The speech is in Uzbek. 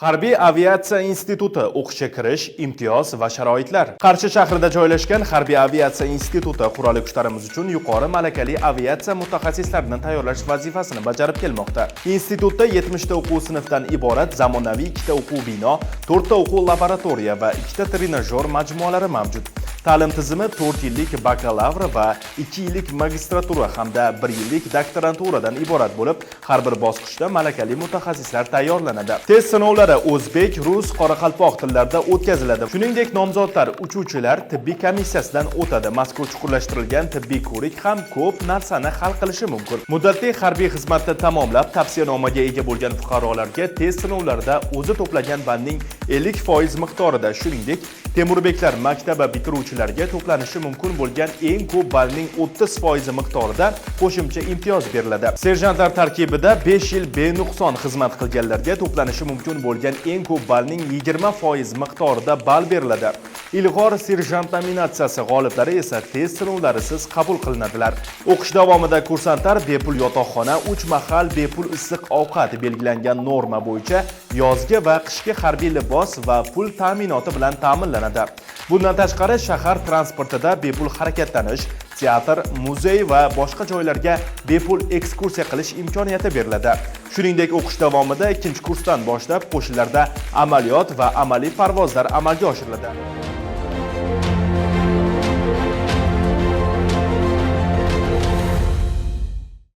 Harbiy aviatsiya instituti: o'qishga kirish, imtiyoz va sharoitlar. Qarshi shahrida joylashgan Harbiy aviatsiya instituti Qurolli Kuchlarimiz uchun yuqori malakali aviatsiya mutaxassislarini tayyorlash vazifasini bajarib kelmoqda. Institutda 70 ta o'quv sinfdan iborat zamonaviy ikkita o'quv bino, 4 ta o'quv laboratoriya va ikkita trenajyor majmualari mavjud. Ta'lim tizimi 4 yillik bakalavr va 2 yillik magistratura hamda 1 yillik doktoranturadan iborat bo'lib, har bir bosqichda malakali mutaxassislar tayyorlanadi. Test sinovlari o'zbek, rus, qoraqalpoq tillarida o'tkaziladi. Shuningdek, nomzodlar uchuvchilar tibbiy komissiyasidan o'tadi. Mazkur chuqurlashtirilgan tibbiy ko'rik ham ko'p narsani hal qilishi mumkin. Muddatli harbiy xizmatni tamomlab, tavsiyanomaga ega bo'lgan fuqarolarga test sinovlarida o'zi to'plagan ballning 50% miqdorida, shuningdek, Temurbeklar maktabi bitiruvchilariga to'planishi mumkin bo'lgan eng ko'p ballning 30% miqdorida qo'shimcha imtiyoz beriladi. Serjantlar tarkibida 5 yil benuqson xizmat qilganlarga to'planishi mumkin bo'lgan eng ko'p ballning 20% miqdorida ball beriladi. Ilg'or serjant nominatsiyasi g'oliblari esa test sinovlarisiz qabul qilinadilar. O'qish davomida kursantlar bepul yotoqxona, 3 mahal bepul issiq ovqat, belgilangan norma bo'yicha yozgi va qishki harbiy libos va pul ta'minoti bilan ta'minlanadi. Bundan tashqari, shahar transportida bepul harakatlanish, teatr, muzey va boshqa joylarga bepul ekskursiya qilish imkoniyati beriladi. Shuningdek, o'qish davomida ikkinchi kursdan boshlab qo'shinlarda amaliyot va amaliy parvozlar amalga oshiriladi.